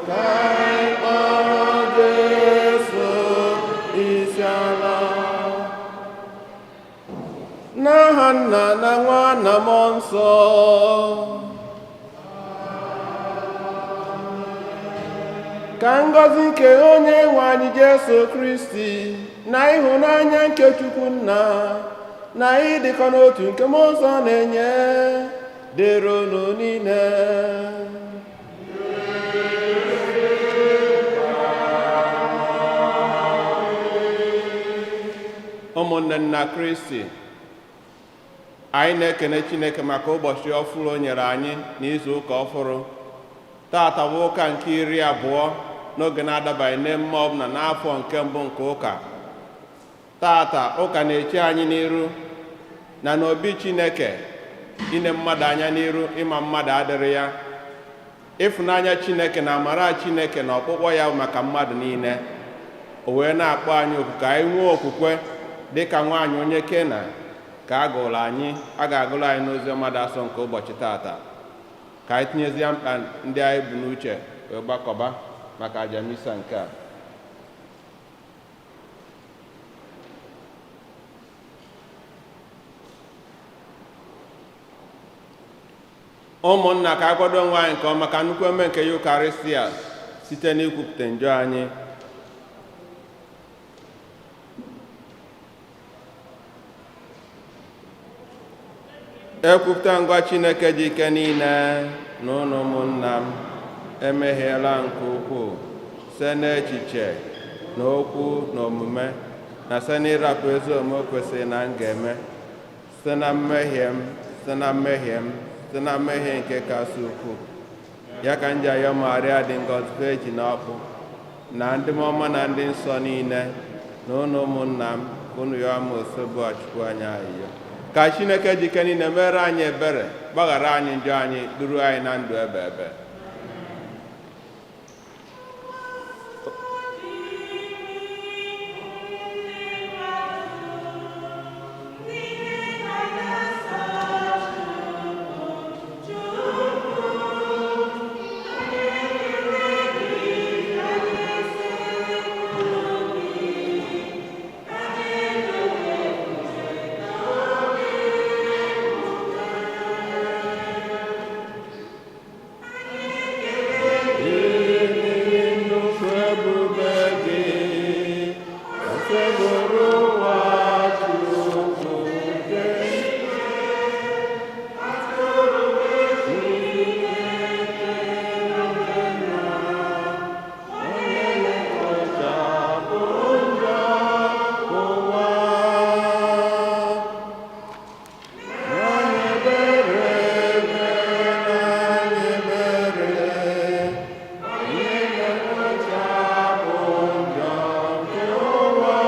Ka anyị kpọrọ Jesu isi ala. N'aha Nna na Nwa na Mmụọ Nsọ. Ka ngọzi nke onye nwe anyị Jesu Kristi na ịhụnanya nke Chukwu Nna na ịdịkọ n'otu nke Mmụọ Nsọ na-enye dịrị unu niile. Ụmụnne nna Kristi, anyị na-ekene Chineke maka ụbọchị ọfụrụ o nyere anyị n'izu ụka ọfụrụ. Tata bụ ụka nke 20 n'oge na-adabaghị n'emume ọbụla n'afọ nke mbụ nke ụka. Tata ụka na-eche anyị n'iru na n'obi Chineke ine mmadụ anya n'iru ịma mmadụ adịrị ya. Ịfụnanya Chineke na amara Chineke na ọkpụkpọ ya maka mmadụ niile. O wee na-akpọ anyị oku ka anyị nwee okwukwe dịka nwaanyị onye Kena ka a gụrụ anyị a ga-agụrụ anyị n'ozi ọma dị asọ nke ụbọchị tata. Ka anyị tinyezie mkpa ndị anyị bu n'uche wee gbakọba maka aja misa nke a. Ụmụnna, ka anyị kwado onwe anyị nke ọma ka nnukwu emume nke Yukarịsịa site n'ikwupụta njọ anyị. Ekwupụta ngwa Chineke ji ike niile na ụnụ ụmụnna m emehiela nke ukwuu site n'echiche na okwu na omume na site n'ịrapụ ezi omume kwesịrị na m ga-eme, site na mmehie m, site na mmehie m, site na mmehie nke kasị ukwuu. Ya ka m ji ayọ Maria dị ngọzi Virgin ọkpụ na ndị ọma na ndị nsọ niile na ụnụ ụmụnna m ka unu yọọ m Osebụa Chukwu anyị ayịyọ. Ka Chineke ji ike niile mere anyị ebere, gbaghara anyị njọ anyị, duru anyị na ndụ ebe ebe. Nnukwu ebube gị, osebụrụ ụwa Chukwu nke. Onye na-ekpochapụ njọ ụwa. Anyị ebere, mere anyị ebere, onye na-ekpochapụ njọ nke ụwa.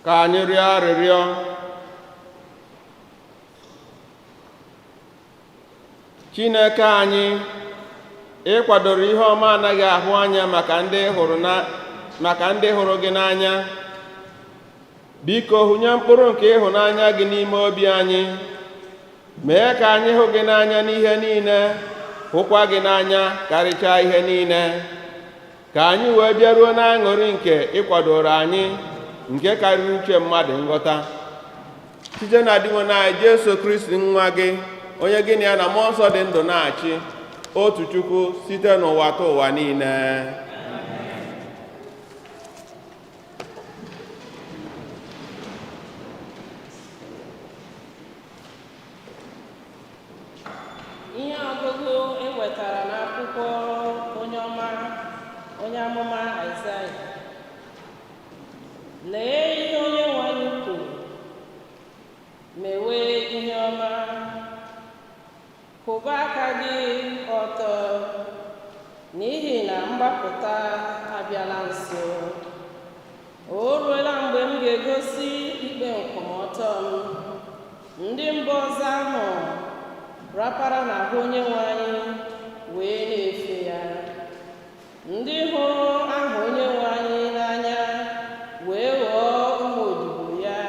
Ka anyị rịọ arịrịọ. Chineke anyị, ị kwadoro ihe ọma anaghị ahụ anya maka ndị ị hụrụ na Maka ndị hụrụ gị n'anya, biko hụnye mkpụrụ nke ịhụnanya gị n'ime obi anyị. Mee ka anyị hụ gị n'anya n'ihe niile, hụkwa gị n'anya karịchaa ihe niile, ka anyị wee bịaruo n'aṅụrị nke ịkwadoro anyị, nke karịrị uche mmadụ nghọta, site na Dinwenụ anyị Jesu Kristi, nwa gị, onye gị na ya na Mmụọ Nsọ dị ndụ na-achị, otu Chukwu, site n'ụwa ta ụwa niile. Ihe ọgụgụ e wetara n'akwụkwọ onye amụma Aịzaya. Lee ihe Onye nwe anyị kwuru: mewe ihe ọma, kwụba aka gị ọtọ, n'ihi na mgbapụta abịala nso. O ruola mgbe m ga-egosi ikpe nkwụmọtọ m. Ndị mba ọzọ ahụ rapara n'ahụ Onye nwe anyị wee na-efe ya, ndị hụrụ aha Onye nwe anyị n'anya wee ghọọ ụmụ odibo ya,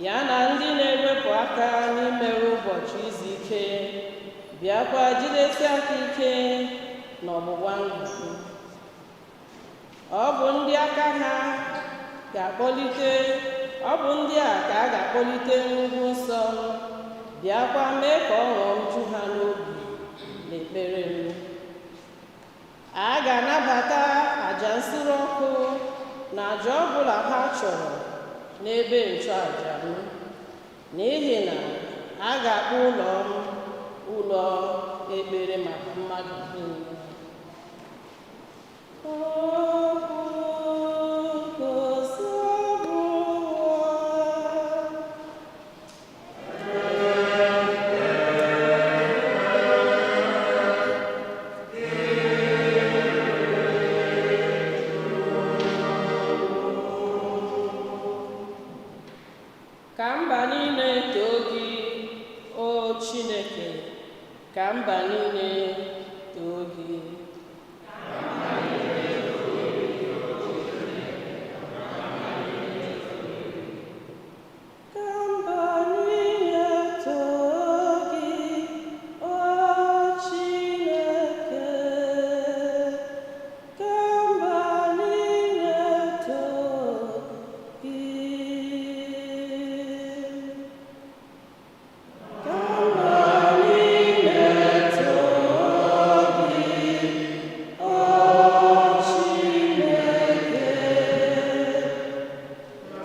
ya na ndị na-ewepụ aka n'imerụ ụbọchị izu ike, bịakwa jidesi aka ike n'ọgbụgba ndụ. Ọ bụ ndị aka ha ga-akpọlite, ọ bụ ndị a ka a ga-akpọlite n'ugwu nsọ m, bịakwa mee ka ọṅụ m ju ha n'obi n'ekpere m. A ga-anabata àjà nsure ọkụ na àjà ọbụla ha chọrọ n'ebe nchụàjà m, n'ihi na a ga-akpọ ụlọ m ụlọ ekpere maka mmadụ niile. Okwu Osebụrụwa. Ka mba niile too gị, o Chineke, ka mba niile too gị. Ka mba niile too gị, o Chineke. Ka mba niile too gị. Ka mba niile too gị, o Chineke.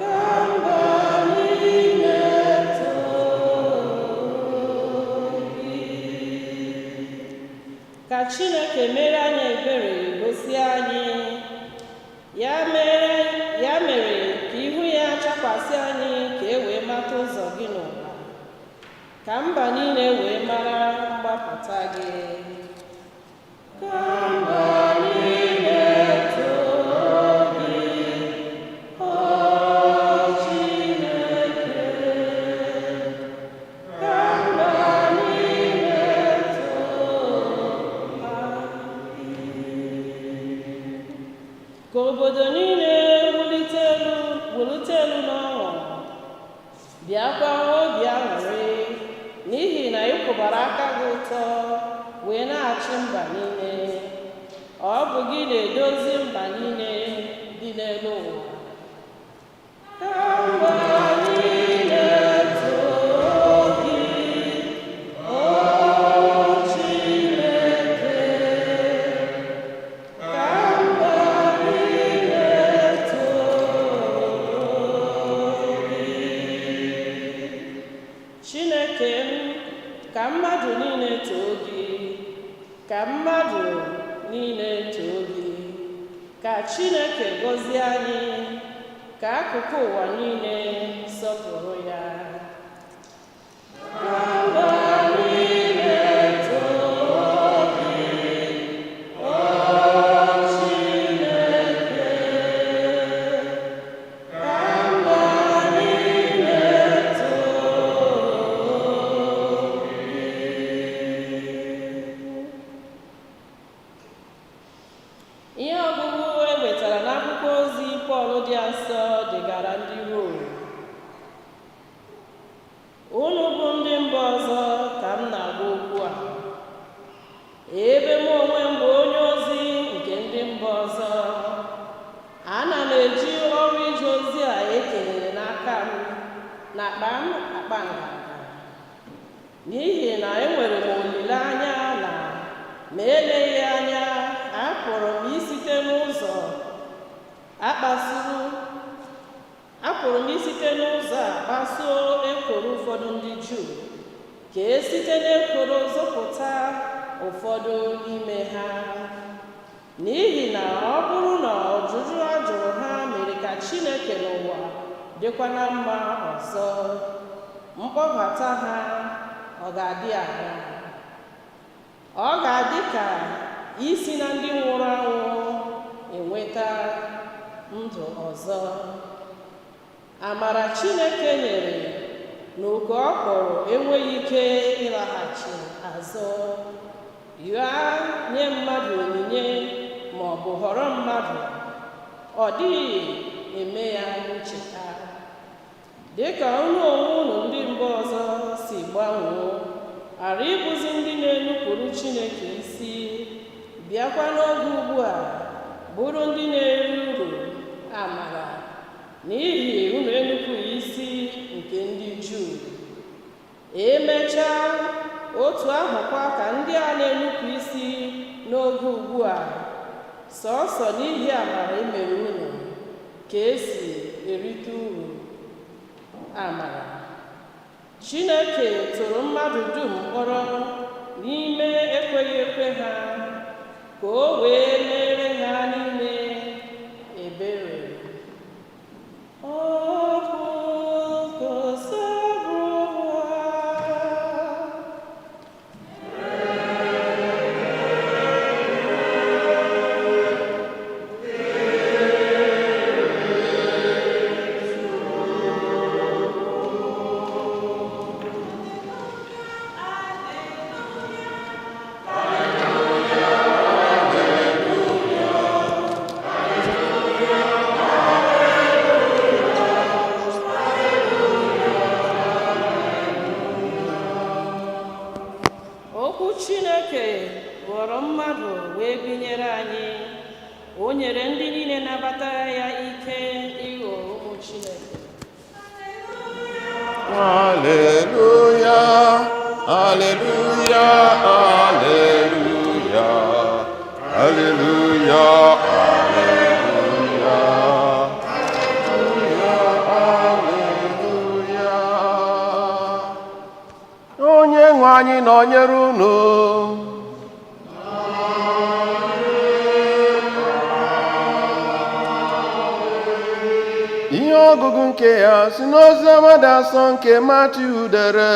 Ka mba niile too gị. Ka Chineke mere anyị ebere, gosi anyị ya mere ka ihu ya chakwasị anyị, ka e wee mata ụzọ gị n'ụwa, ka mba niile wee mara mgbapụta gị. Ka mba niile too gị, o Chineke. Ka mba niile too gị. Ka obodo niile wulite elu n'ọṅụ, bịakwa nwee obi aṅụrị, n'ihi na ị kwụbara aka gị ụtọ wee na-achị mba niile. Ọ bụ gị na-edozi mba niile dị n'elu ụwa. Ka mba niile too gị, o Chineke. Ka mba niile too gị. Chineke m, ka mmadụ niile too gị, ka mmadụ niile too gị. Ka Chineke gọzie anyị, ka akụkụ ụwa niile sọpụrụ ya. Ka mba niile too gị, o Chineke. Ka mba niile too gị. Ihe ọgụgụ e wetara n'akwụkwọ Nsọ degara ndị Rom. Unu bụ ndị mba ọzọ ka m na-agwa okwu a. Ebe mụ onwe m bụ onye ozi nke ndị mba ọzọ, ana m eji ọrụ ije ozi a ekenyere n'aka m na akpa m akpa nganga, n'ihi na enwere m olileanya na ma eleghị anya apụrụ m isite n'ụzọ akpasuru apụrụ m isite n'ụzọ a kpasuo ekworo ụfọdụ ndị Juu, ka e site n'ekworo zọpụta ụfọdụ n'ime ha. N'ihi na ọ bụrụ na ọjụjụ a jụrụ ha mere ka Chineke n'ụwa dịkwa na mma ọzọ, mkpọbata ha ọ ga-adị aṅaa? Ọ ga-adị ka isi na ndị nwụrụ anwụ enweta ndụ ọzọ. Amara Chineke nyere na oku ọ kpọrọ enweghị ike ịlaghachi azụ. Ya nye mmadụ onyinye ma ọ bụ họrọ mmadụ, ọ dịghị eme ya ncheta. Dịka unu onwe unu ndị mba ọzọ si gbanwoo, ghara ịbụzi ndị na-enupụrụ Chineke isi, bịakwa n'oge ugbu a bụrụ ndị na-eri uru amara, n'ihi unu enupụghị isi nke ndị Juu. Emechaa, otu ahụkwa ka ndị a na-enupụ isi n'oge ugbu a, sọọsọ n'ihi amara emere unu ka esi erite uru amara. Chineke tụrụ mmadụ dum mkpọrọ n'ime ekweghị ekwe ha, ka o wee mere ha niile ebere. Okwu Osebụrụwa. Okwu Chineke ghọrọ mmadụ wee binyere anyị. O nyere ndị niile nabatara ya ike ịghọ ụmụ Chineke. Alleluia, alleluia, alleluia, alleluia, alleluia, alleluia. Onye nwe anyị nọnyere unu. Ihe ọgụgụ nke ya si n'ozi ọma dị asọ nke Matiu dere.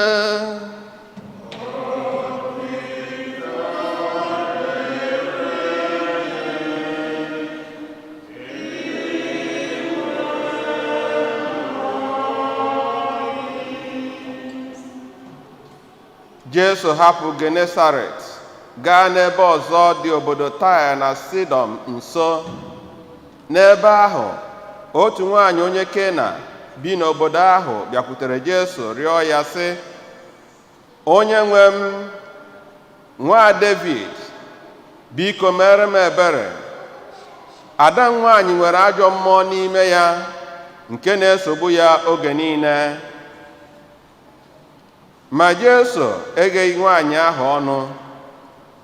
Jesu hapụ Genesaret gaa n'ebe ọzọ dị obodo Taịa na Sidọn nso. N'ebe ahụ, otu nwaanyị onye Kena bi n'obodo ahụ bịakwutere Jesu rịọ ya sị, "Onye nwe m, nwa Devid, biko mere m ebere. Ada m nwaanyị nwere ajọ mmụọ n'ime ya nke na-esogbu ya oge niile." Ma Jesu egeghị nwaanyị ahụ ọnụ,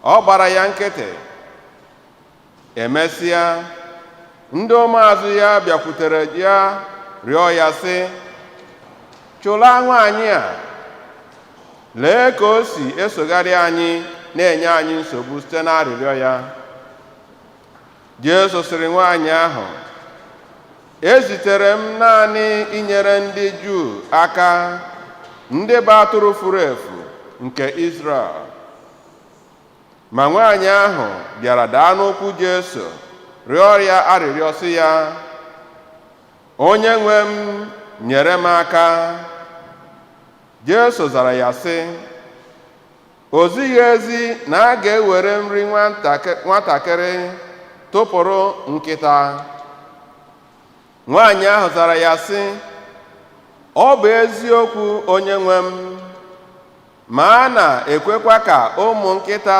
ọ gbara ya nkịtị. Emesịa, ndị ụmụazụ ya bịakwutere ya rịọ ya sị, "Chụlaa nwaanyị a, lee ka o si esogharị anyị na-enye anyị nsogbu site n'arịrịọ ya." Jesu sịrị nwaanyị ahụ, "Ezitere m naanị inyere ndị Juu aka, ndị bụ atụrụ furu efu nke Izrel." Ma nwaanyị ahụ bịara daa n'ụkwụ Jesu, rịọ ya arịrịọ sị ya, "Onye nwe m, nyere m aka." Jesu zara ya sị, "O zighị ezi na a ga-ewere nri nwatakịrị tụpụrụ nkịta." Nwaanyị ahụ zara ya sị, ọ bụ eziokwu, onye nwe m, ma a na-ekwekwa ka ụmụ nkịta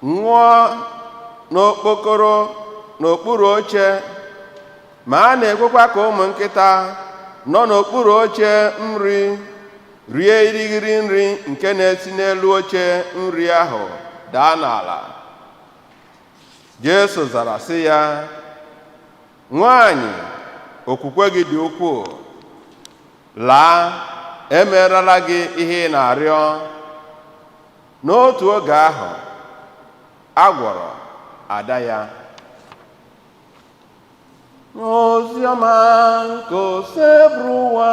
ṅụọ n'okpokoro n'okpuru oche, ma a na-ekwekwa ka ụmụ nkịta nọ n'okpuru oche nri rie irighiri nri nke na-esi n'elu oche nri ahụ daa n'ala. Jesu zara sị ya, nwaanyị, okwukwe gị dị ukwuu, laa, emeerala gị ihe ị na-arịọ. N'otu oge ahụ, a gwọrọ ada ya. Oziọma nke Osebụrụwa.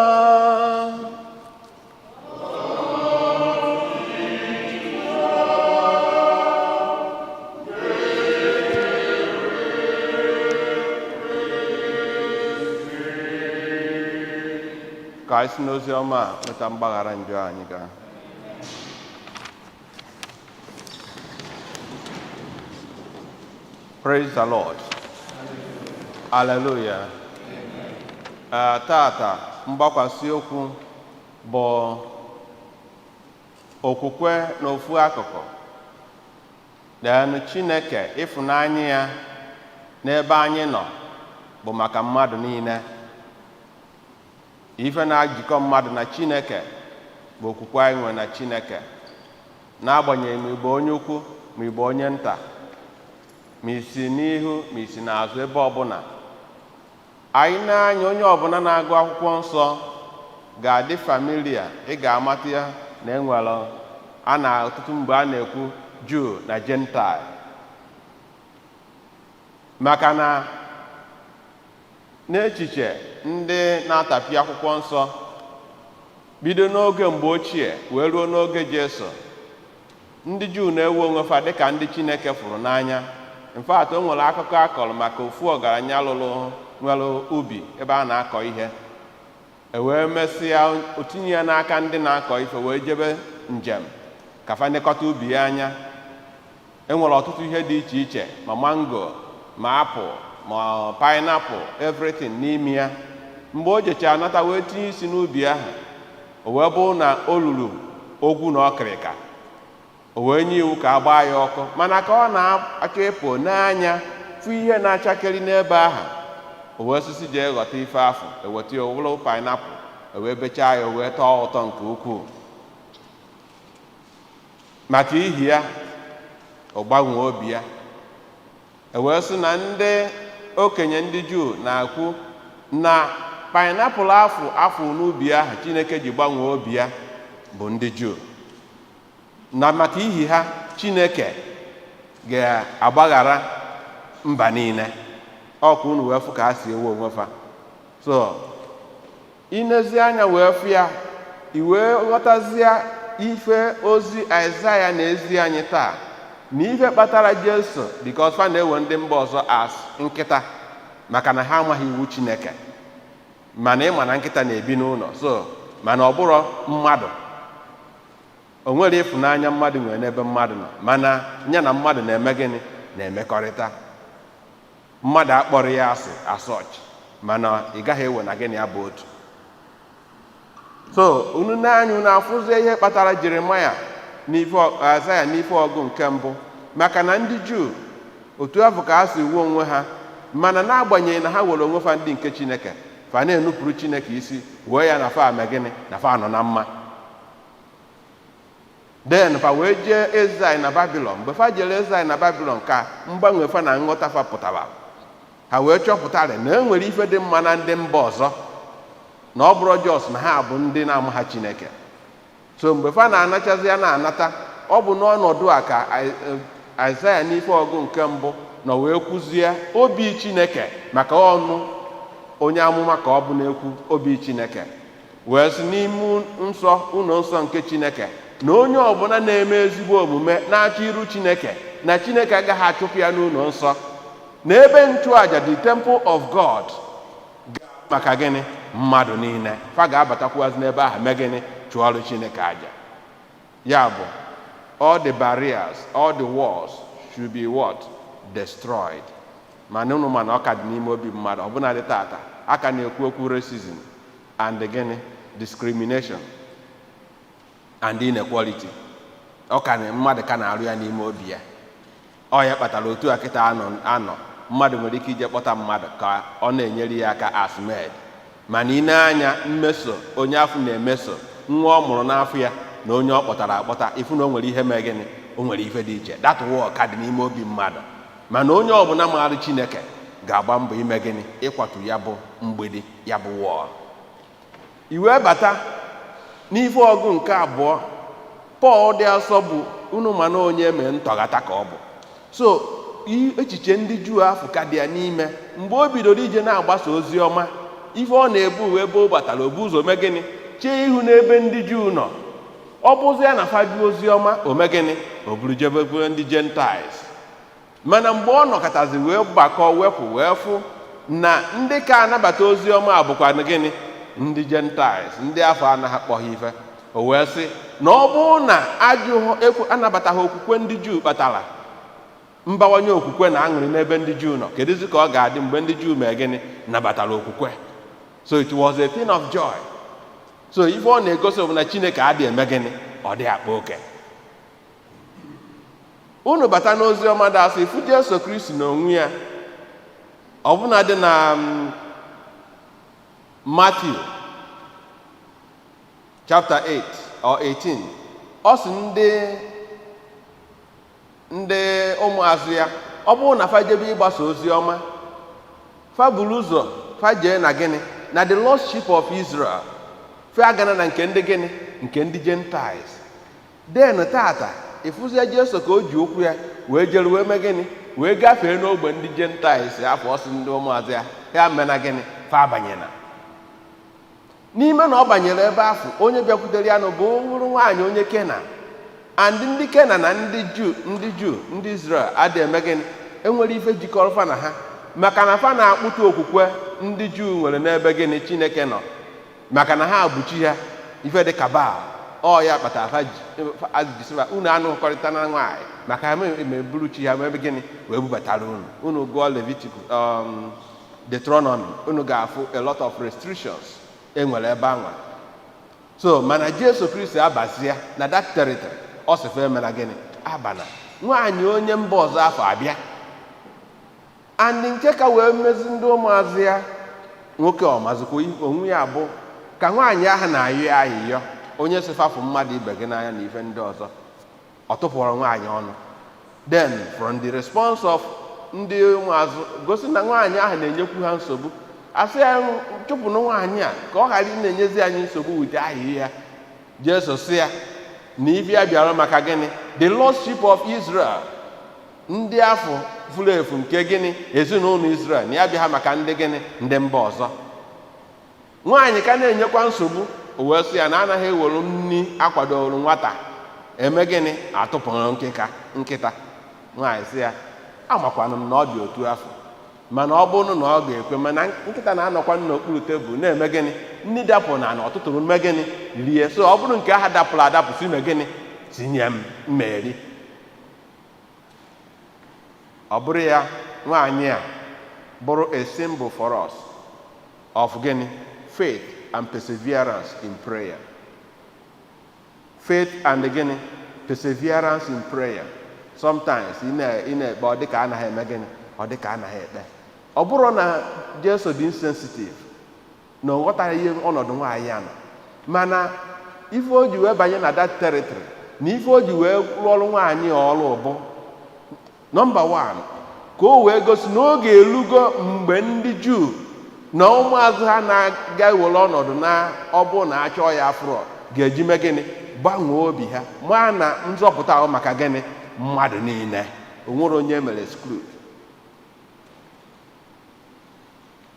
Ka anyị si n'oziọma a nweta mgbaghara njọ anyị gaa. Praise the Lord. Hallelujah. Tata mgbakwasị okwu bụ okwukwe n'ofu akụkụ, then Chineke ịfụnanya ya n'ebe anyị nọ bụ maka mmadụ niile. Ife na-ajikọ mmadụ na Chineke bụ okwukwe anyị nwere na Chineke, n'agbanyeghị ma ị bụ onye ukwu ma ị bụ onye nta, ma isi n'ihu ma isi n'azụ, ebe ọbụla anyị na-anya, onye ọbụla na-agụ akwụkwọ nsọ ga-adị familiar. Ị ga-amata ya na enwere a na ọtụtụ mgbe a na-ekwu Juu na Gentile, maka na n'echiche ndị na-atapị akwụkwọ nsọ, bido n'oge mgbe ochie wee ruo n'oge Jesu, ndị Juu na-ewe onwe fa dịka ndị Chineke fụrụ n'anya. In fact, o nwere akụkọ a kọrọ maka ofu ọgaranya lụrụ nwere ubi ebe a na-akọ ihe, e wee mesịa o tinye ya n'aka ndị na-akọ ife, wee jebe njem ka fa nekọta ubi ya anya. E nwere ọtụtụ ihe dị iche iche, ma mango, ma apple, ma pineapple, everything n'ime ya. Mgbe o jechara nata wee tinye isi n'ubi ahụ, o wee bụrụ na o luru ogwu na ọkịrịka, o wee nye iwu ka a gbaa ya ọkụ. Mana ka ọ na-achọ ịpụ n'anya fụ ihe na-achakeri n'ebe ahụ, o wee sisi jee ghọta ife afụ, eweta ya, owụrụ pineapple, e wee bechaa ya, o wee tọọ ụtọ nke ukwuu. Maka ihi ya, ọ gbanwee obi ya. E wee sị na ndị okenye ndị Juu na-akwu na pineapple afụ afụ n'ubi ahụ Chineke ji gbanwee obi ya bụ ndị Juu, na maka ihi ha Chineke ga-agbaghara mba niile. Ọkwa unu wee fụ ka ha si ewe onwe fa. So inezi anya wee fụ ya, i wee ghọtazie ife ozi Aịzaya na-ezi anyị taa na ife kpatara Jesu, because fa na-ewe ndị mba ọzọ as nkịta, maka na ha amaghị iwu Chineke. Mana ịma na nkịta na-ebi n'ụlọ, so mana ọ bụrụ mmadụ, o nwere ịfụnanya mmadụ nwere n'ebe mmadụ nọ, mana ya na mmadụ na-eme gịnị? Na-emekọrịta. Mmadụ akpọrọ ya asị asọch, mana ị gaghị ewe na gịnị ya bụ otu. So unu n'anya unu afụzie ihe kpatara Jeremaya n'ife Aịzaya n'ife ọgụ nke mbụ, maka na ndị Juu otu afọ ka ha si wuo onwe ha, mana n'agbanyeghị na ha were onwe fa ndị nke Chineke, fa na-enupụrụ Chineke isi, wee ya na fa ame gịnị? Na fa nọ na mma. Then fa wee jee exile na Babilọn. Mgbe fa jere exile na Babilọn, ka mgbanwe fa na nghọta fa pụtara, ha wee chọpụtara na e nwere ife dị mma na ndị mba ọzọ, na ọ bụrụ just na ha bụ ndị na-ama ha Chineke. So mgbe fa na-anachazi ya na-anata, ọ bụ n'ọnọdụ a ka Aịzaya n'ife ọgụ nke mbụ nọ wee kwuzie obi Chineke, maka ọnụ onye amụma ka ọ bụ na-ekwu obi Chineke, wee sị n'ime nsọ ụlọ nsọ nke Chineke na onye ọbụla na-eme ezigbo omume na-achọ iru Chineke, na Chineke agaghị achụpụ ya n'ụlọ nsọ, na ebe nchụaja, the temple of God, maka gịnị? Mmadụ niile fa ga-abatakwuazị n'ebe ahụ mee gịnị? Chụọrọ Chineke aja. Ya bụ, all the barriers, all the walls should be what? Destroyed. Mana unu mana ọ ka dị n'ime obi mmadụ. Ọbụna dị tata a ka na-ekwu okwu racism and gịnị, discrimination and inequality. Ọ ka na mmadụ ka na-arụ ya n'ime obi ya. Ọ ya kpatara otu a kịta anọ anọ, mmadụ nwere ike ije kpọta mmadụ ka ọ na-enyere ya aka as maid, mana ị na-anya mmeso onye afọ na-emeso nwa ọ mụrụ n'afọ ya na onye ọ kpọtara akpọta, ifu na o nwere ihe mee gịnị, o nwere ife dị iche. That wall ka dị n'ime obi mmadụ. Mana onye ọbụla maara Chineke ga-agba mbọ ime gịnị? Ịkwatu ya bụ mgbidi, ya bụ wall. Iwee bata n'ife ọgụ nke abụọ. Pọl dị asọ bụ unu mana onye mee ntọghata ka ọ bụ. So echiche ndị Juu afọ ka dị ya n'ime. Mgbe o bidoro ije na-agbasa ozi ọma, ife ọ na-ebu uwe ebe ọ batara, obu ụzọ mee gịnị? Chee ihu n'ebe ndị Juu nọ. Ọ bụzi ya na faju ozi ọma, o mee gịnị? O buru jebekwe ndị Gentiles. Mana mgbe ọ nọkọtazi wee gbakọ wepụ wee fụ na ndị ka anabata ozi ọma bụkwa gịnị? Ndị Gentiles, ndị afọ anaghị akpọ ha ife. O wee sị na ọ bụrụ na ajụ ekwe anabataghị okwukwe ndị Juu kpatara mbawanye okwukwe na aṅụrị n'ebe ndị Juu nọ, kedụzi ka ọ ga-adị mgbe ndị Juu mee gịnị? Nabatara okwukwe. So it was a thing of joy. So ife ọ na-egosi bụ na Chineke adịghị eme gịnị? Ọ dị akpa oke. Unu bata n'ozi ọma dị asọ, ifu Jesu Kristi n'onwe ya, ọbụna dị na Matthew chapter 8 or 18, ọ sị ndị ụmụazụ ya, ọ bụrụ na fa jebe ịgbasa ozi ọma, fa buru ụzọ fa jee na gịnị? Na the lost sheep of Israel. Fe agana na nke ndị gịnị? Nke ndị Gentiles. Then tata ịfụzie Jesu ka o ji okwu ya wee jere wee mee gịnị? Wee gafee n'ogbe ndị Gentiles afọ. Ọsị ndị ụmụazụ ya, ya mena gịnị? Fa abanyena n'ime. Na ọ banyere ebe afọ, onye bịakwutere ya nụ bụ bụrụ nwaanyị onye Kena. And ndị Kena na ndị Juu, ndị Israel adị eme gịnị? Enwere ife jikọrọ fa na ha, maka na fa na-akpụta okwukwe ndị Juu nwere n'ebe gịnị? Chineke nọ, maka na ha bụ chi ha, ife dị ka Baal. Ọ ya kpatara fa jisifa unu anụkọrịta na nwaanyị, maka ha meburu chi ha ebe gịnị wee bubatara unu. Unu gụọ Leviticus, Deuteronomy, unu ga-afụ a lot of restrictions enwere ebe anwa. So mana Jesu Kristi abazia na that territory, ọ sị fa emela gịnị? Abana. Nwaanyị onye mba ọzọ afọ abịa, and nke ka wee mezi ndị ụmụazụ ya nwoke ọmazikwa onwe ya bụ ka nwaanyị ahụ na-ayọ ya ayịyọ, onye si fafụ mmadụ ibe gị n'anya na ife ndị ọzọ, ọ tụpụrụ nwaanyị ọnụ. Then from the response of ndị ụmụazụ gosi na nwaanyị ahụ na-enyekwu ha nsogbu. Asị ya chụpụnụ nwaanyị a ka ọ ghara ị na-enyezi anyị nsogbu wute ahịhịa ya. Jesu sị ya na ife ya bịara maka gịnị? The lost sheep of Israel, ndị afọ furu efu nke gịnị? Ezinụlọ Israel. Na ya bịa ha maka ndị gịnị? Ndị mba ọzọ. Nwaanyị ka na-enyekwa nsogbu, o wee sị ya na anaghị ewere nri akwadoro nwata eme gịnị? Atụpụrụ nkịka nkịta. Nwaanyị sị ya, amakwanụ m na ọ dị otu afọ, mana ọ bụrụ na ọ ga-ekwe, mana nkịta na-anọkwa n'okpuru tebụl na-eme gịnị? Nri dapụrụ na ọtụtụrụ mme gịnị? Rie. So ọ bụrụ nke ahụ dapụrụ adapụ, si mee gịnị? Tinye m mmeri. Ọ bụrụ ya, nwaanyị a bụrụ a symbol for us of gịnị? Faith and perseverance in prayer. Faith and gịnị? Perseverance in prayer. Sometimes ị na-ekpe, ọ dịka anaghị eme gịnị? Ọ dịka anaghị ekpe. Ọ bụrụ na Jesu dị insensitive na ọ ghọtara ihe ọnọdụ nwaanyị a nọ, mana ife o ji wee banye na that territory na ife o ji wee rụọ ọrụ nwaanyị a ọrụ bụ number one, ka o wee gosi na oge elugo mgbe ndị Juu na ụmụazụ ha na-aga ewere ọnọdụ na ọ bụ na achọ ya afro ga-eji mee gịnị? Gbanwee obi ha, maa na nzọpụta ahụ maka gịnị? Mmadụ niile, o nwere onye mere exclude.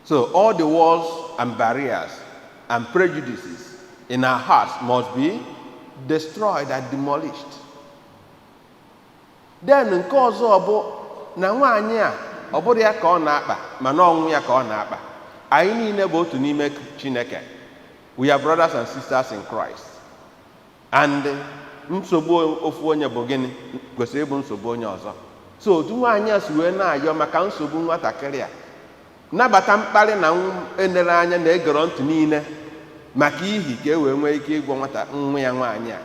So all the walls and barriers and prejudices in our hearts must be destroyed and demolished. Then nke ọzọ bụ na nwaanyị a, ọ bụrụ ya ka ọ na-akpa, mana ọnwụ ya ka ọ na-akpa. Anyị niile bụ otu n'ime Chineke. We are brothers and sisters in Christ, and nsogbu ofu onye bụ gịnị? Kwesịrị ịbụ nsogbu onye ọzọ. So otu nwaanyị a si wee na-ayọ maka nsogbu nwatakịrị a, nabata mkparị na enere anya na egoro ntị niile maka ihi ka e wee nwee ike ịgwọ nwata nwa ya nwaanyị a,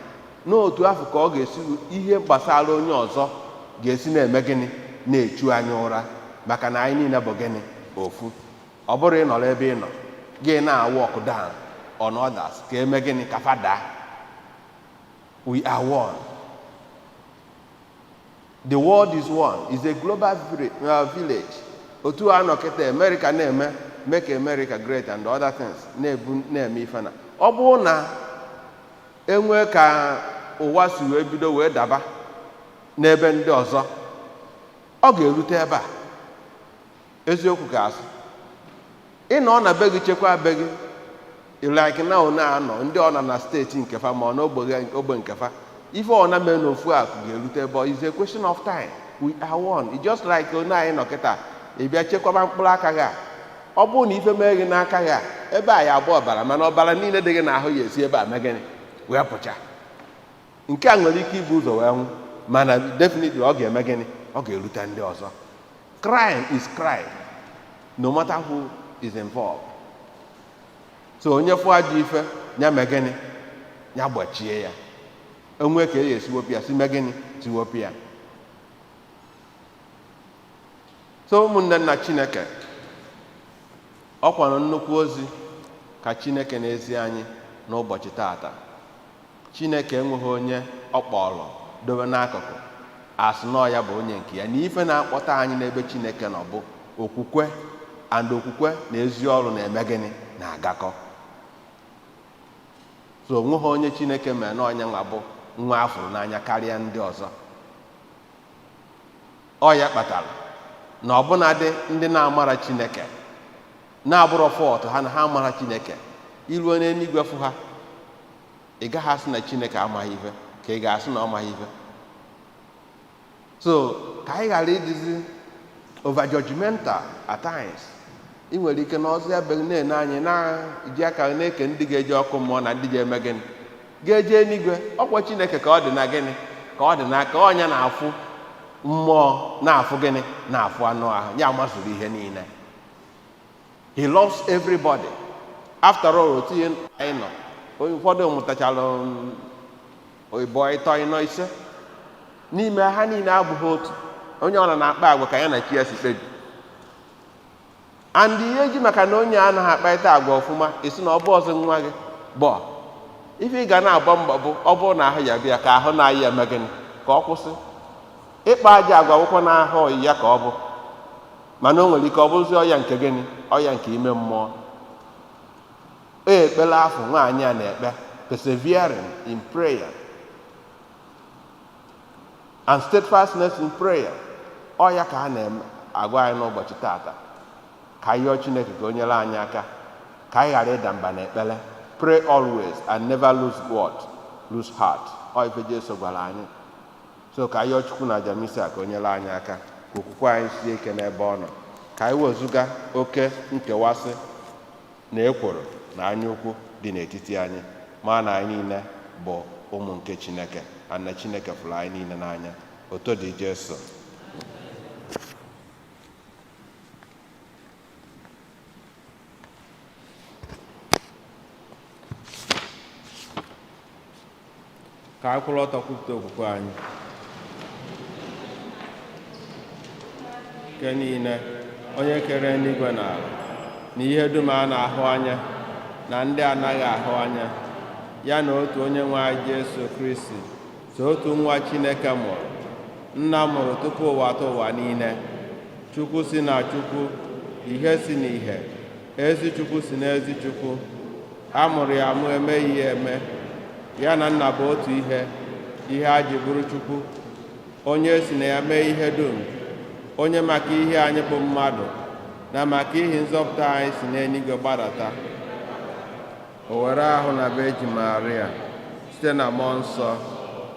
n'otu afọ ka ọ ga-esi ihe gbasara onye ọzọ ga-esi na-eme gịnị, na-echu anyị ụra, maka na anyị niile bụ gịnị? Ofu. Ọ bụrụ ị nọrọ ebe ị nọ, gị na-walk down on others ka eme gịnị? Ka fa daa. We are one. The world is one, is a global village. Otu a nọ kịta, America na-eme "Make America Great" and other things, na-ebu na-eme ife na ọ bụrụ na enwee ka ụwa si wee bido wee daba n'ebe ndị ọzọ, ọ ga-erute ebe a. Eziokwu ka asị ị nọ na be gị, chekwa be gị, like na ọ na-anọ ndị ọ nọ na steeti nke fa ma ọ n'ogbe ogbe nke fa, ife ọ na mee n'ofu akụ ga-erute ebe ọ. Is a question of time. We are one. It's just like onye anyị nọ kịta, ị bịa chekwaba mkpụrụ aka gị a. Ọ bụrụ na ife mee gị n'aka gị a, ebe a ya abụ ọbara, mana ọbara niile dị gị n'ahụ ya esi ebe a mee gịnị? Wee pụcha. Nke a nwere ike ibu ụzọ wee nwụ, mana definitely ọ ga-eme gịnị? Ọ ga-erute ndị ọzọ. Crime is crime, no matter who is involved. So onye fụ ajọ ife ya, mee gịnị? Ya gbachie ya. Onwe ka e esi wepụ ya, si mee gịnị? Si wepụ ya. So ụmụnne nna Chineke, ọ kwara nnukwu ozi ka Chineke na-ezi anyị n'ụbọchị tata. Chineke enweghị onye ọ kpọrọ dobe n'akụkụ asị nọọ ya bụ onye nke ya. Na ife na-akpọta anyị n'ebe Chineke nọ bụ okwukwe, and okwukwe na ezi ọrụ na-eme gịnị? Na-agakọ. So onweghị onye Chineke mere na onye nwa bụ nwa afụrụ n'anya karịa ndị ọzọ. Ọ ya kpatara na ọbụnadị ndị na-amara Chineke, na-abụrọ fault ha na ha amara Chineke, iruo n'eluigwe fụ ha, ị gaghị asị na Chineke amaghị ife, ka ị ga-asị na ọ maghị ife. So ka anyị ghara ịdịzi over judgmental at times. Ị nwere ike na ọzọ ya be na-ene anyị na-eji aka na-eke ndị ga-eje ọkụ mmụọ na ndị ga-eme gịnị, ga-eje eluigwe. Ọkwa Chineke ka ọ dị na gịnị, ka ọ dị n'aka. Ọnya na-afụ mmụọ, na-afụ gịnị, na-afụ anụ ahụ ya, mazuru ihe niile. He loves everybody. After all, otu ihe anyị nọ, onye ụfọdụ mụtachara ịbọ, ịtọ, ịnọ, ise n'ime ha niile abụghị otu. Onye ọra na-akpa agwa ka ya na chi ya si kpebi. And ihe eji maka na onye anaghị akparịta agwa ọfụma, isi na ọ bụ ọzọ nwa gị bọ ife ị ga na-agba mbọ bụ ọ bụrụ na ahụ ya bịa ka ahụ na-ayị ya eme gịnị, ka ọ kwụsị ịkpa aja agwa. Akwụkwọ na ahụ ọyị ya ka ọ bụ, mana o nwere ike ọ bụrụzi ọya nke gịnị, ọya nke ime mmụọ. Ekpere afọ nwaanyị a na-ekpe, persevering in prayer and steadfastness in prayer, ọ ya ka a na-agwa anyị n'ụbọchị tata, ka anyị yọọ Chineke ka o nyere anyị aka ka anyị ghara ịda mba n'ekpere. Pray always and never lose what? Lose heart. Ọ ife Jesu gwara anyị. So ka anyị yọọ Chukwu na jamisa ka o nyere anyị aka ka okwukwe anyị sie ike n'ebe ọ nọ, ka anyị wezụga oke nkewasị na ekworo na anyaukwu dị n'etiti anyị, ma na anyị niile bụ ụmụ nke Chineke, na Chineke fụrụ anyị niile n'anya. Oto dị Jesu. Ka anyị kwụrụ ọtọ kwupụta okwukwe anyị. Nke niile, onye kere eluigwe na ala na ihe dum a na-ahụ anya na ndị anaghị ahụ anya, ya na otu onye nwe anyị Jesu Kristi, so otu nwa Chineke mụrụ, nna mụrụ tupu ụwa atọ ụwa niile, Chukwu si na Chukwu, ihe si n'ihe, ezi Chukwu si n'ezi Chukwu, a mụrụ ya amụ, emeghị ya eme, ya na nna bụ otu ihe, ihe a ji bụrụ Chukwu, onye si na ya mee ihe dum, onye maka ihe anyị bụ mmadụ na maka ihi nzọpụta anyị si n'eluigwe gbadata, o were ahụ na Virgin Maria, site na mmụọ nsọ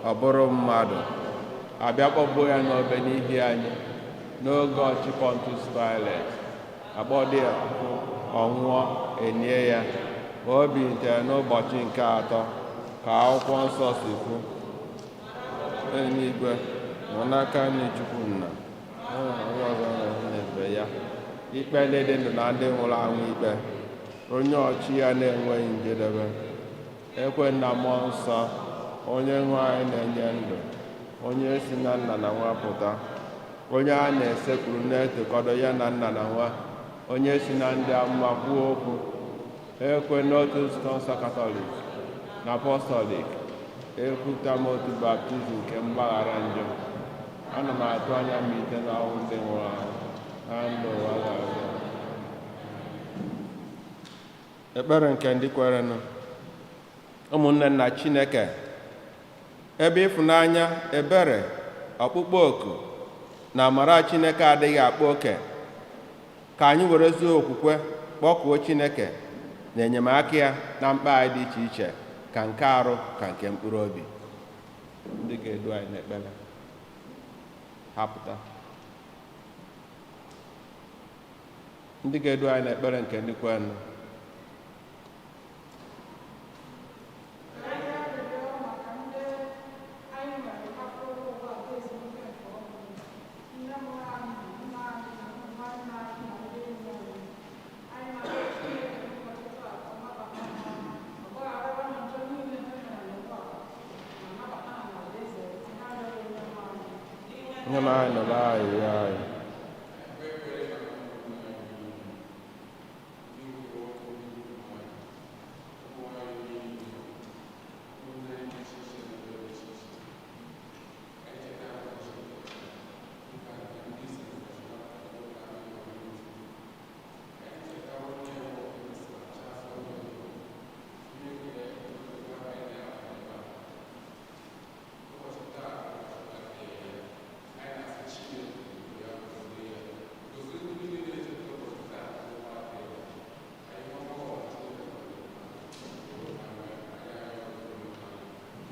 ọ bụrụ mmadụ, abịa kpọgbuo ya n'obe n'ihi anyị n'oge ọchị Pontius Pilate, akpọdị ya ọ nwụọ, enie ya, o bilitere n'ụbọchị nke atọ ka akwụkwọ nsọ si kwu, eluigwe nọ n'aka nri Chukwu nna. Onye ọzọ na-ebe ya ikpe ndị dị ndụ na ndị nwụrụ anwụ ikpe, onye ọchị ya na-enweghị njedebe. Ekwe na mmụọ nsọ, onye nwe anyị na-enye ndụ, onye si na nna na nwa pụta, onye a na-esekpuru na-etokọdo ya na nna na nwa, onye si na ndị amụma kwuo okwu. Ekwe n'otu nzukọ nsọ Katọlik na Apọstọlik. Ekwupụta m otu baptizim nke mgbaghara njọ. Ana m atụ anya mbilite n'ọnwụ ndị nwụrụ anwụ na ndụ ụwa ga-abịa. Ekpere nke ndị kwerenụ. Ụmụnne nna Chineke, ebe ịfụnanya, ebere, ọkpụkpọ oku na amara Chineke adịghị akpa oke, ka anyị werezie okwukwe kpọkuo Chineke na enyemaka ya na mkpa anyị dị iche iche, ka nke arụ ka nke mkpụrụ obi. Ndị ga-edu anyị n'ekpere, ha pụta. Ndị ga-edu anyị n'ekpere nke ndị kwenụ. Nye m anyị nọrọ anyị ya anyị.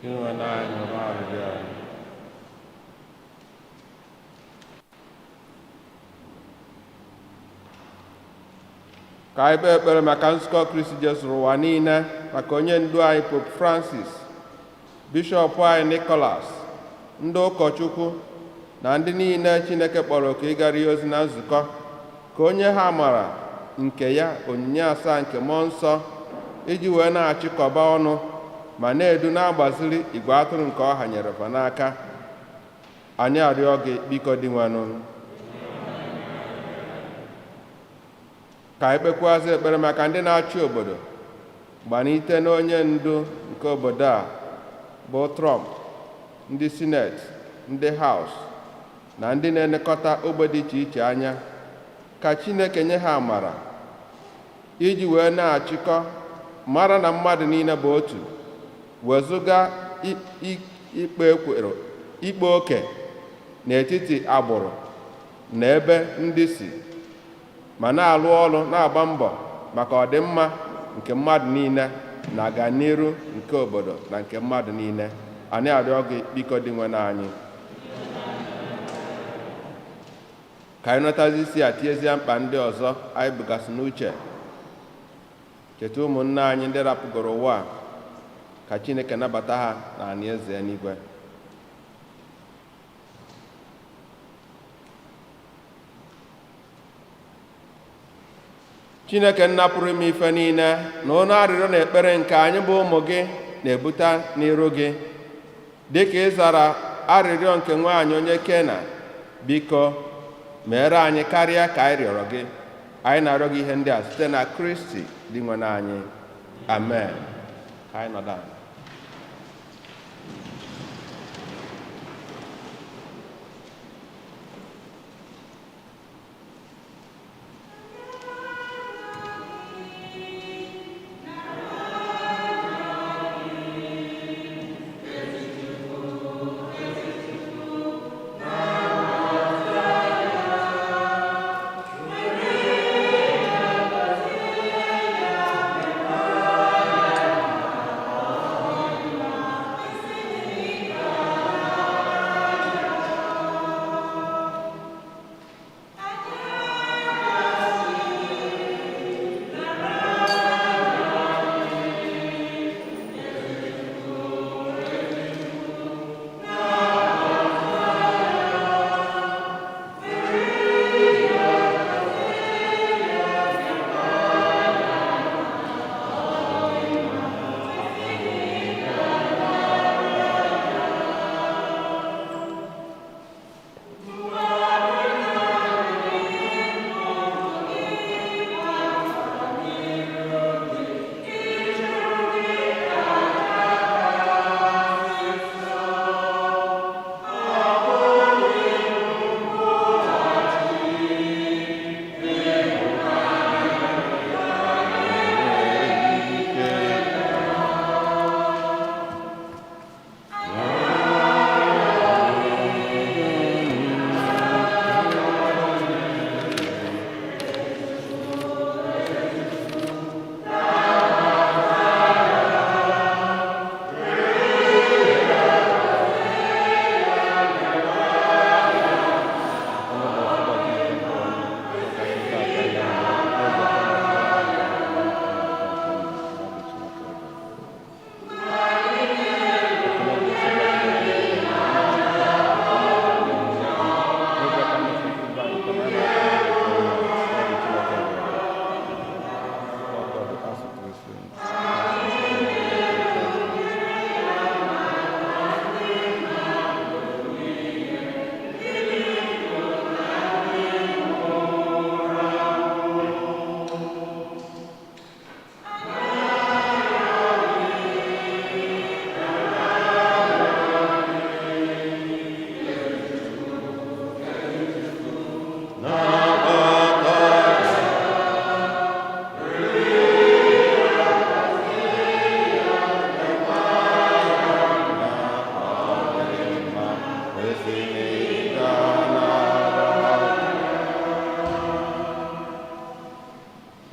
Gịnị na anyị nọrọ arịrịọ anyị. Ka anyị kpee ekpere maka nzukọ Kristi Jesu ụwa niile, maka onye ndu anyị Pope Francis, bishọp anyị Nicholas, ndị ụkọchukwu na ndị niile Chineke kpọrọ oku ịgara ya ozi na nzukọ, ka onye ha mara nke ya onyinye asaa nke mmụọ nsọ iji wee na-achịkọba ọnụ ma na-edu na-agbaziri igwe atụrụ nke ọha nyere fa n'aka. Anyị arịọ gị biko Dinwenụ. Ka anyị kpekwazị ekpere maka ndị na-achị obodo, gbanite n'onye ndu nke obodo a bụ Trump, ndị sineti, ndị haus na ndị na-elekọta ogbe dị iche iche anya, ka Chineke nye ha amara iji wee na-achịkọ mara na mmadụ niile bụ otu, wezụga ikpe oke n'etiti agbụrụ na ebe ndị si, ma na-alụ ọrụ na-agba mbọ maka ọdịmma nke mmadụ niile na aganiru nke obodo na nke mmadụ niile. Anyị arịọ gị biko Dinwenụ anyị. Ka anyị nọtazi isi a tinyezie mkpa ndị ọzọ anyị bugasị n'uche. Cheta ụmụnne anyị ndị rapụgoro ụwa a, ka Chineke nabata ha na alaeze eluigwe. Chineke nna pụrụ ime ife niile, na ọnụ arịrịọ na ekpere nke anyị bụ ụmụ gị na-ebute n'iru gị, dịka ị zara arịrịọ nke nwaanyị onye Kena, biko meere anyị karịa ka anyị rịọrọ gị. Anyị na-arịọ gị ihe ndị a site na Kristi Dinwenụ anyị. Amen. Ka anyị nọdụ ala.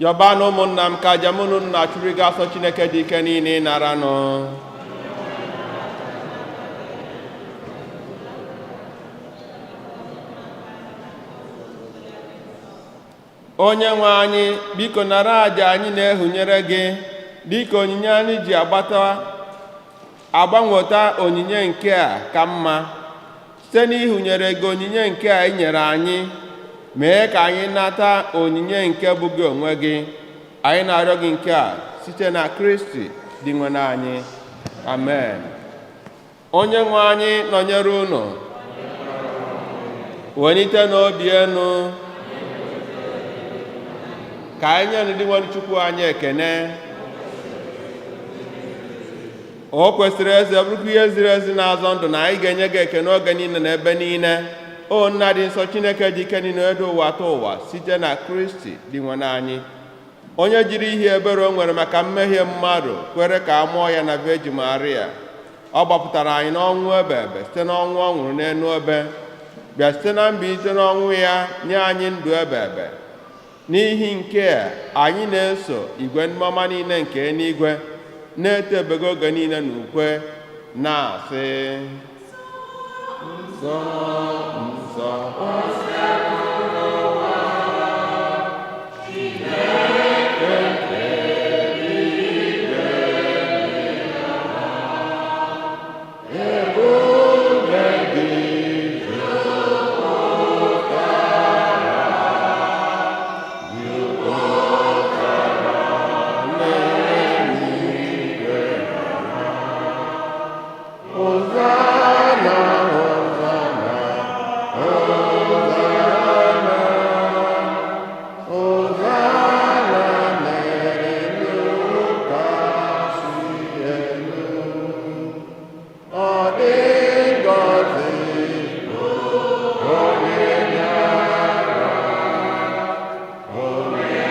Yọba na ụmụnna m ka aja mụ na unu na-achụrụ gị asọ Chineke dị ike niile ịnaranụ. Onye nwe anyị, biko nara àjà anyị na-ehunyere gị dịka onyinye anyị ji agbata agbanweta onyinye nke a ka mma site n'ihunyere gị onyinye nke a ị nyere anyị, mee ka anyị nata onyinye nke bụ gị onwe gị. Anyị na-arịọ gị nke a site na Kristi dị nwe anyị. Amen. Onye nwe anyị nọnyere unu. Welite n'obi enu ka anyị nye ndị nwere Chukwu anyị ekene. O kwesịrị eze, bụrụkwa ihe ziri ezi na-azọ ndụ na anyị ga-enye gị ekene oge niile na ebe niile, o Nna dị nsọ, Chineke dị ike niile, edo ụwa atọ ụwa, site na Kristi dị nwe anyị, onye jiri ihe ebere o nwere maka mmehie mmadụ kwere ka a mụọ ya na Virgin Maria. Ọ gbapụtara anyị n'ọnwụ ebe ebe site n'ọnwụ ọ nwụrụ n'elu obe, bịa site na mbilite n'ọnwụ ya nye anyị ndụ ebe ebe. N'ihi nke a anyị na-eso igwe ndị ọma niile nke eluigwe na-eto ebego oge niile na ukwe na-asị: Nsọ, nsọ, ebube gị Hosanna, Hosanna, Hosanna, Hosanna n'elu kasị elu. Ọ dị ngọzi bụ onye bịara, onye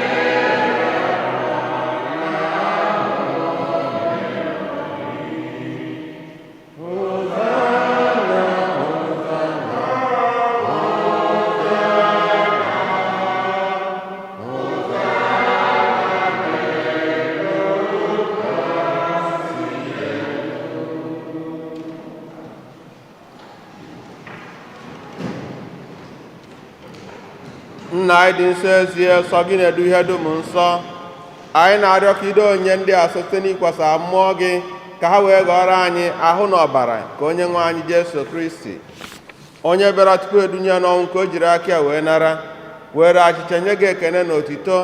Nna anyị dị nsọ, ezie sọ gị na-edu ihe dum nsọ. Anyị na-arịọ ka ido onye ndị a site n'ikwasa mmụọ gị ka ha wee ghọrọ anyị ahụ na ọbara ka onye nwe anyị Jesu Kristi, onye bịara tupu edunye n'ọnwụ ka o jiri aka ya wee nara, were achịcha nye gị ekene na otito,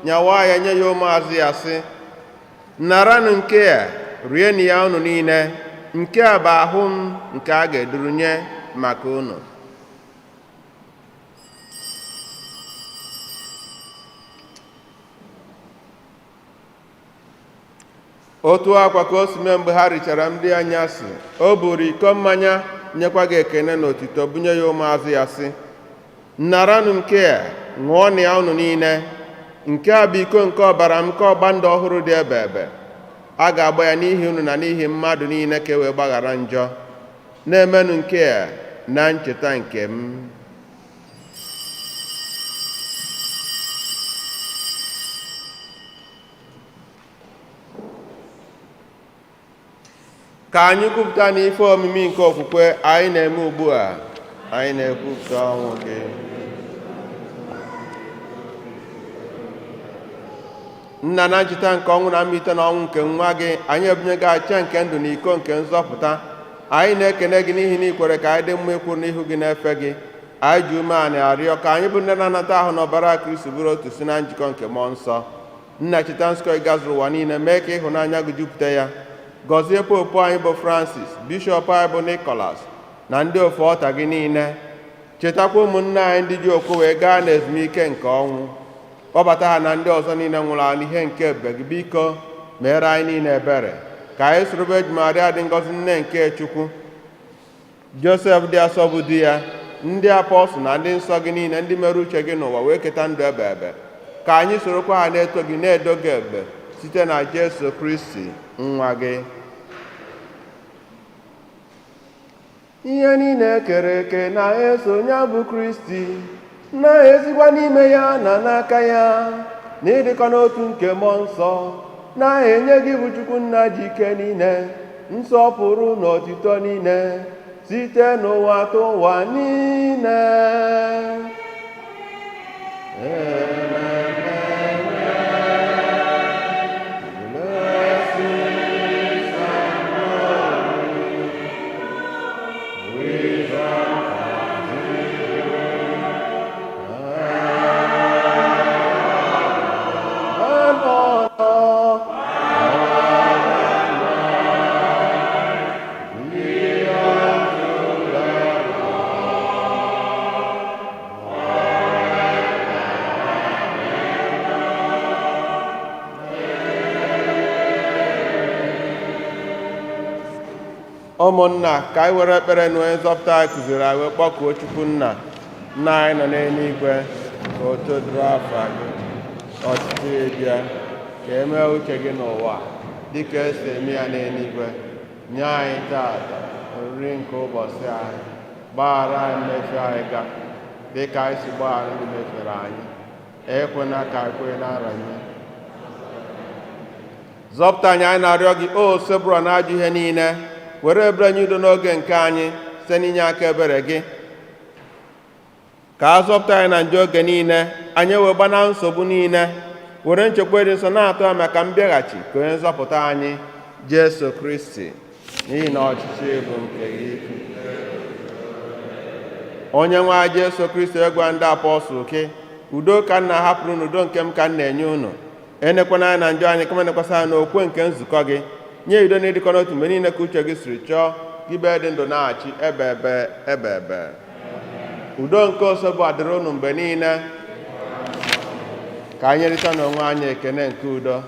nyawa ya nye ya ụmụazụ ya, sị: "Naranụ nke a, rienụ ya unu niile. Nke a bụ ahụ m nke a ga-eduru nye maka unu." Otu akwa ka o si mee mgbe ha richara nri anyasị, o buru iko mmanya, nyekwa gị ekene na otito, bunye ya ụmụazụ ya, sị: "Naranụ nke a, ṅụọnụ ya unu niile. Nke a bụ iko nke ọbara m nke ọgba ndụ ọhụrụ dị ebe ebe. A ga-agba ya n'ihi unu na n'ihi mmadụ niile ka e wee gbaghara njọ. Na-emenụ nke a na ncheta nke m." Ka anyị kwupụta n'ife omimi nke okwukwe anyị na-eme ugbu a. Anyị na-ekwupụta ọnwụ gị, Nna, na ncheta nke ọnwụ na mbilite n'ọnwụ nke nwa gị. Anyị ebunye gị achịcha nke ndụ na iko nke nzọpụta. Anyị na-ekene gị n'ihi na ị kwere ka anyị dị mma ịkwụ n'ihu gị na-efe gị. Anyị ji umeala arịọ ka anyị bụ ndị na-anata ahụ na ọbara Kristi bụrụ otu si na njikọ nke mmụọ nsọ. Nna, cheta nzukọ gị gazuru ụwa niile, mee ka ịhụnanya gị jupụta ya. Gọzie popu anyị bụ Francis, bishọp anyị bụ Nicholas, na ndị ofe ọta gị niile. Chetakwa ụmụnne anyị ndị ji okwu wee gaa n'ezumike nke ọnwụ. Kpọbata ha na ndị ọzọ niile nwụrụ anwụ n'ihe nke ebube gị. Biko meere anyị niile ebere, ka anyị soro Virgin Maria dị ngọzi, nne nke Chukwu, Josef dị asọ bụ di ya, ndị apọstụl na ndị nsọ gị niile, ndị mere uche gị n'ụwa wee keta ndụ ebe ebe, ka anyị sorokwa ha na-eto gị, na-edo gị ebube, site na Jesu Kristi nwa gị. Ihe niile kere eke na-eso ya bụ Kristi, na-ezikwa n'ime ya na n'aka ya. Na ịdịkọ n'otu nke mmụọ nsọ na-enye gị bụ Chukwu nna ji ike niile nsọpụrụ na otito niile site n'ụwa tụ ụwa niile. Ụmụnna, ka anyị were ekpere na onye nzọpụta anyị kụziri anyị wee kpọkuo Chukwu nna. Nna anyị nọ n'eluigwe, ka otuto dịrị afa gị, ọchịchị gị bịa, ka e mee uche gị n'ụwa dịka esi eme ya n'eluigwe. Nye anyị tata nri nke ụbọchị anyị, gbaghara anyị mmehie anyị ga dịka anyị si gbaghara ndị mehiere anyị, ekwena ka anyị kwenye na nranye. Zọpụta anyị, anyị na-arịọ gị, o sebụrụ na ajọ ihe niile, were ebere nye udo n'oge nke anyị site n'inye aka ebere gị, ka a zọpụta anyị na njọ oge niile, anyị wee gbanahụ nsogbu niile, were nchekwa dị nsọ na-atụ anya maka mbịaghachi ka onye nzọpụta anyị Jesu Kristi, n'ihi na ọchịchị bụ nke gị. Onye nwe anyị Jesu Kristi egwa ndị apọstụl ke, udo ka m na-ahapụrụ unu, udo nke m ka m na-enye unu. Enekwana anya na njọ anyị, kama nekwasị anya n'okwe nke nzukọ gị. Nye udo na ịdịkọ n'otu mgbe niile ka uche gị siri chọọ, gị bụ dị ndụ na-achị ebe ebe ebe ebe. Udo nke osogbu adịrị unu mgbe niile. Ka anyị nyerịta n'onwe anyị ekene nke udo.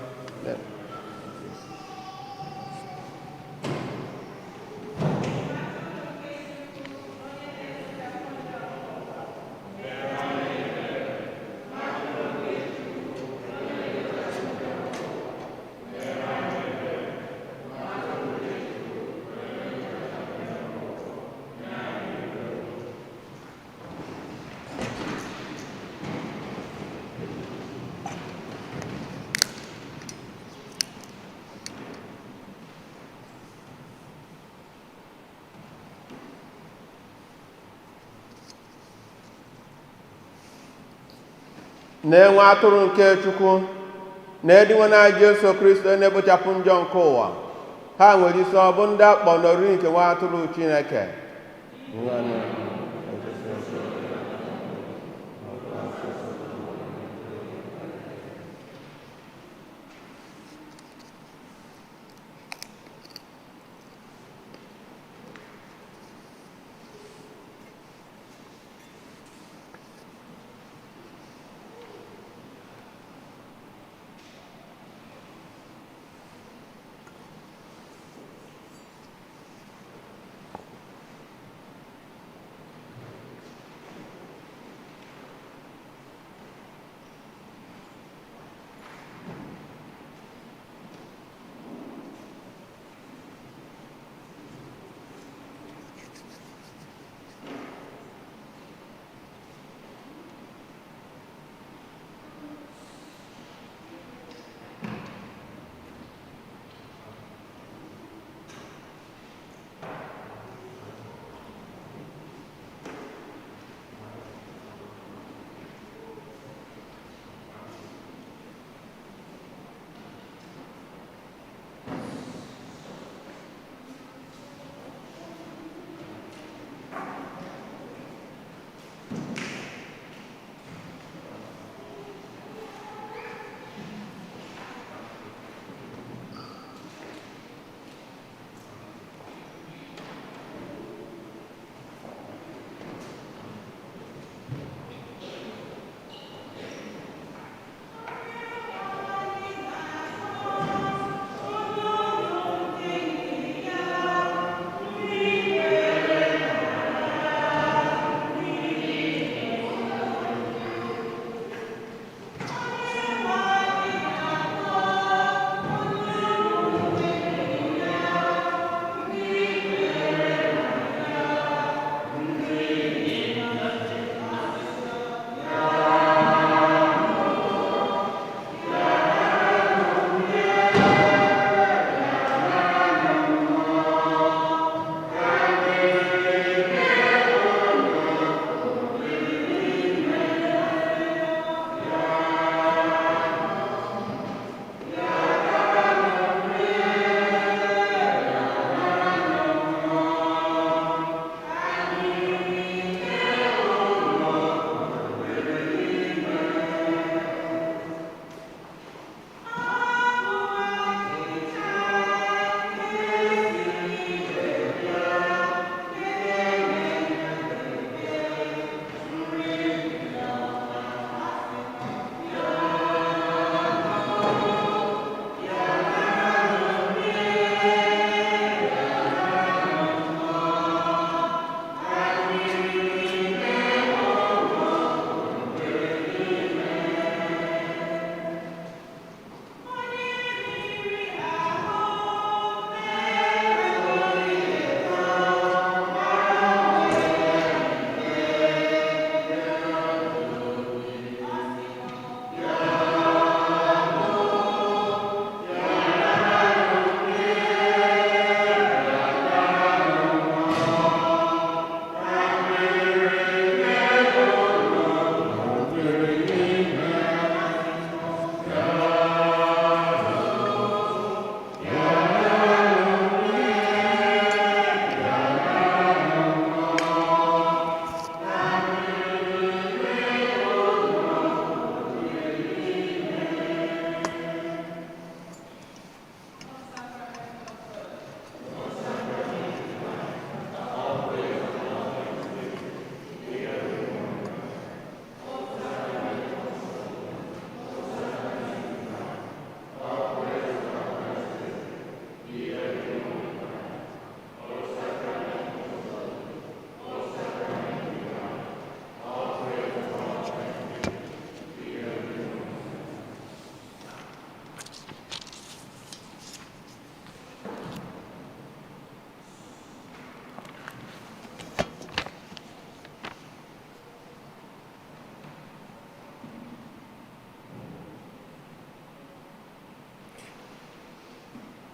Na-enwe atụrụ nke Chukwu na-edinwe na Jesu Kristo na-ekpochapụ njọ nke ụwa. Ha nwere isi ọ bụ ndị akpọ n'oriri nke nwa atụrụ Chineke.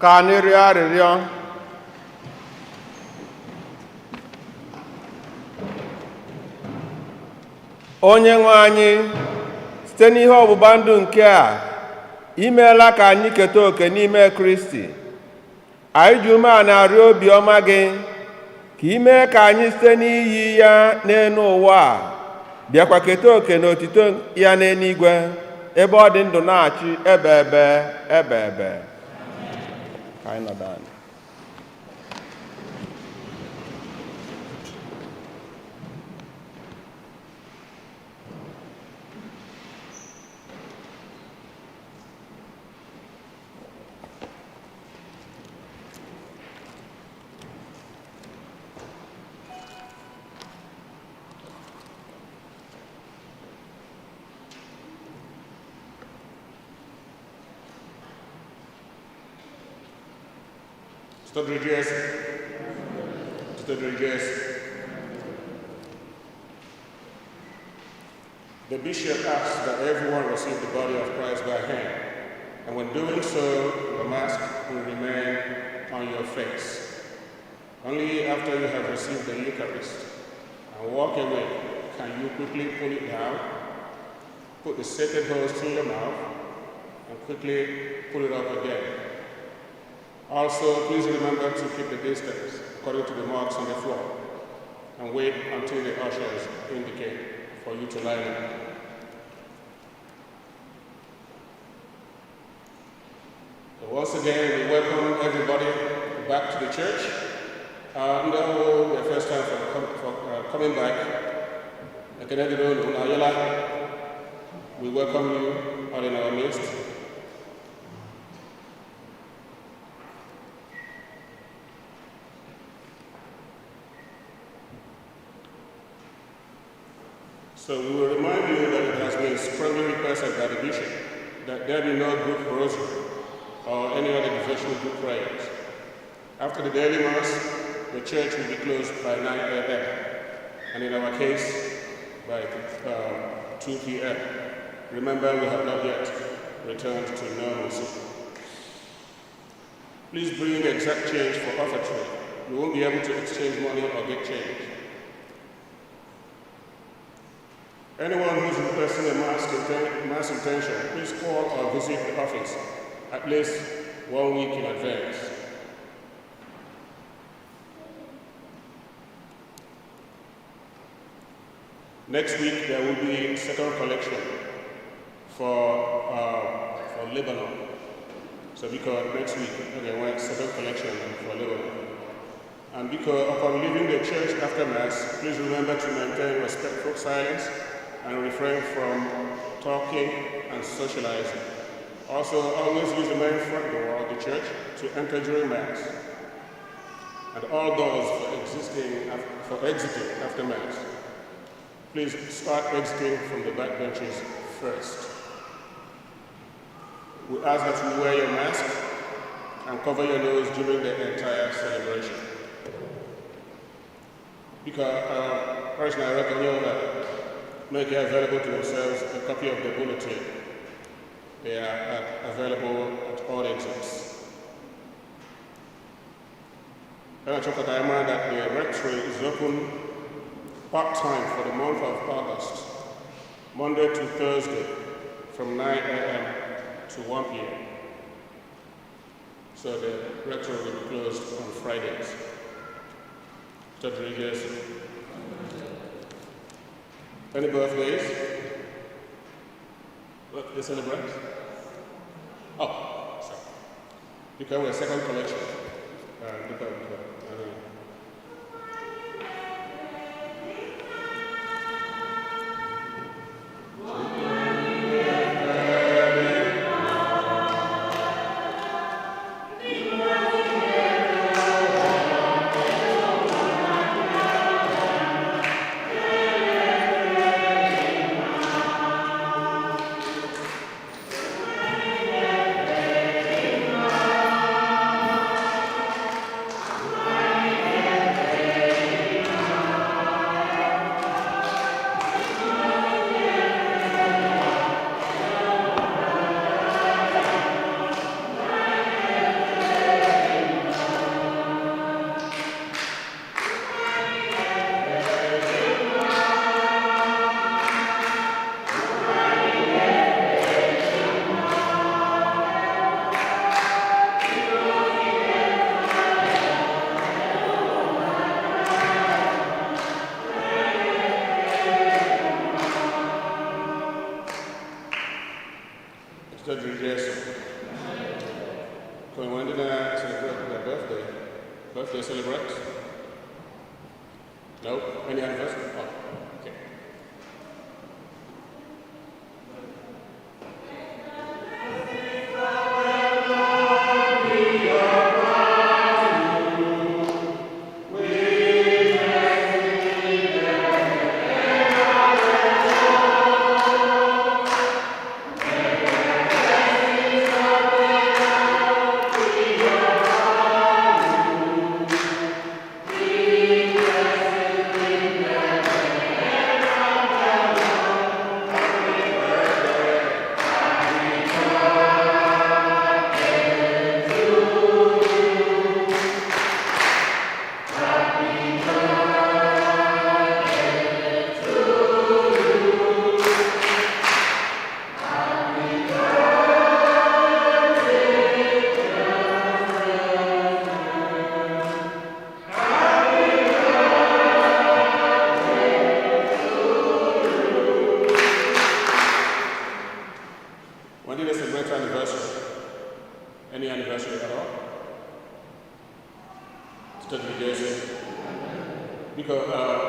Ka anyị rịọ arịrịọ. Onye nwe anyị, site n'ihe ọgbụgba ndụ nke a, imeela ka anyị keta oke n'ime Kristi. Anyị ji umeala na-arịọ obiọma gị ka ị mee ka anyị site n'iyi ya n'elu ụwa a bịakwa keta oke n'otito ya n'eluigwe, ebe ọ dị ndụ na-achị ebe ebe ebe ebe. Ka anyị nọdụ ala. Otito dịrị Jesu. Otito dịrị Jesu. The bishop asks that everyone receive the body of Christ by hand, and when doing so, the mask will remain on your face. Only after you have received the Eucharist and walk away can you quickly pull it down, put the sacred host in your mouth, and quickly pull it up again. Also, please remember to keep the distance according to the marks on the floor and wait until the ushers indicate for you to line up. So once again, we welcome everybody back to the church. No, the first time for coming back. Ekene dịrị unu na ayọla. We welcome you all in our midst. So we will remind you that it has been strongly requested by the bishop that there be no group rosary or any other devotional group prayers. After the daily mass, the church will be closed by 9 a.m. and in our case, by 2 p.m. Remember, we have not yet returned to normalcy. Please bring exact change for offertory. You won't be able to exchange money or get change. Anyone who's requesting a mass intention, please call or visit the office at least 1 week in advance. Next week, there will be a second collection for Lebanon. So because next week, okay, one second collection for Lebanon. And because upon leaving the church after Mass, please remember to maintain respectful silence and refrain from talking and socializing. Also, always use the main front door of the church to enter during Mass, and all doors for exiting after Mass. Please start exiting from the back benches first. We ask that you wear your mask and cover your nose during the entire celebration. Because Parish Naira make it available to themselves a copy of the bulletin. They are available at all exits. And I that the rectory is open part-time for the month of August, Monday to Thursday, from 9 a.m. to 1 p.m. So the rectory will be closed on Fridays. Rodriguez. Any birthdays? What, they celebrate? Oh, sorry. You can have a second collection. Biko, when did I celebrate their birthday? Birthday celebrate? No? Any anniversary? Oh, okay. When did they celebrate anniversary? Any anniversary at all? Study Jesu. Because that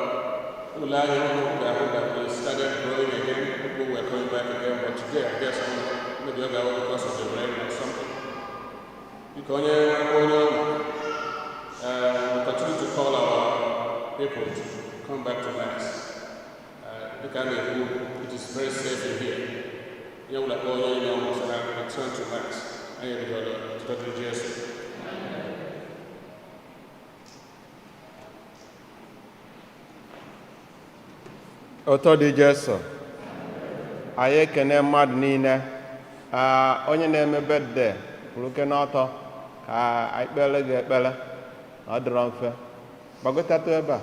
we started growing again, people were coming back again, but today I guess maybe I got because of the rain or something. Because we continue to call our people to come back to Mass. It is very safe in here. Ihe ọbụla kpọọ onye onye ọmụ sara return to Mass. Anyị ebidola tụtụrụ Jesu. Ụtọ dị Jesu. Anyị ekene mmadụ niile. Onye na-eme birthday kwụrụ oke n'ọtọ ka anyị kpere gị ekpere na ọ dịrọ mfe. Gbagotatụ ebe a.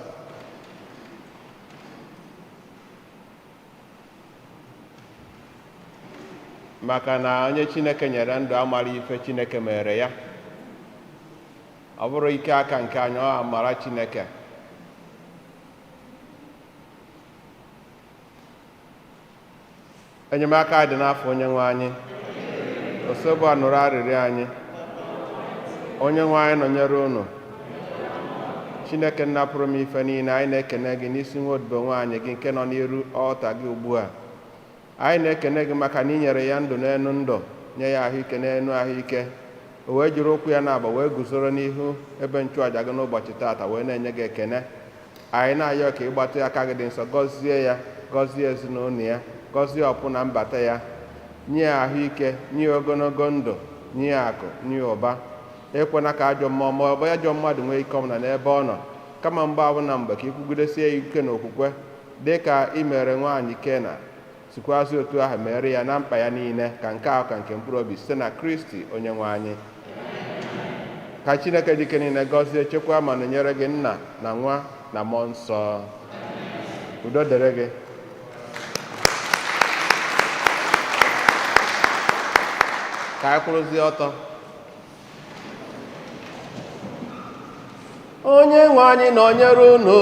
Maka na onye Chineke nyere ndụ amara ife Chineke mere ya. Ọ bụrụ ike aka nke anyị, ọ amara Chineke. Enyemaka dị n'afọ onye nwe anyị. Osogbu a nụrụ arịrịọ anyị. Onye nwe anyị nọnyere unu. Chineke nnapụrụ m ife niile, anyị na-ekene gị n'isi nwa odibo nwaanyị gị nke nọ n'iru ọlta gị ugbu a. Anyị na-ekene gị maka na ị nyere ya ndụ n'enu ndụ, nye ya ahụike n'enu ahụike. O wee jiri ụkwụ ya na-agba wee guzoro n'ihu ebe nchụàjà gị n'ụbọchị taata wee na-enye gị ekene. Anyị na-ayọ ka ịgbatị aka gị dị nsọ gọzie ya, gọzie ezinụlọ ya, gọzie ọpụ na mbata ya, nye ya ahụike, nye ya ogologo ndụ, nye ya akụ, nye ya ụba. Ekwena ka ajọ mmụọ ma ọ bụ ajọ mmadụ nwee ike ọbụla n'ebe ọ nọ, kama mgbe ọbụla mgbe ka ikwugidesie ya ike n'okwukwe dị ka ị mere nwaanyị Kena, sikwazị otu ahụ mere ya na mkpa ya niile, ka nke ahụ ka nke mkpụrụ obi site na Kristi onye nwe anyị. Ka Chineke dị ike niile gọzie, chekwaa ma nọnyere gị, nna na nwa na mmụọ nsọ. Udo dịrị gị. Ka anyị kwụrụzie ọtọ. Onye nwe anyị nọnyere unu.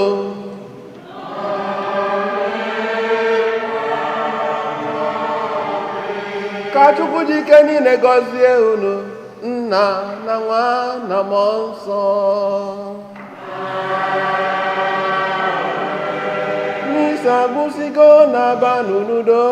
Ka Chukwu ji ike niile gọzie unu, nna na nwa na mmụọ nsọ. Misa agwụsịgo, na-abanụ n'udo.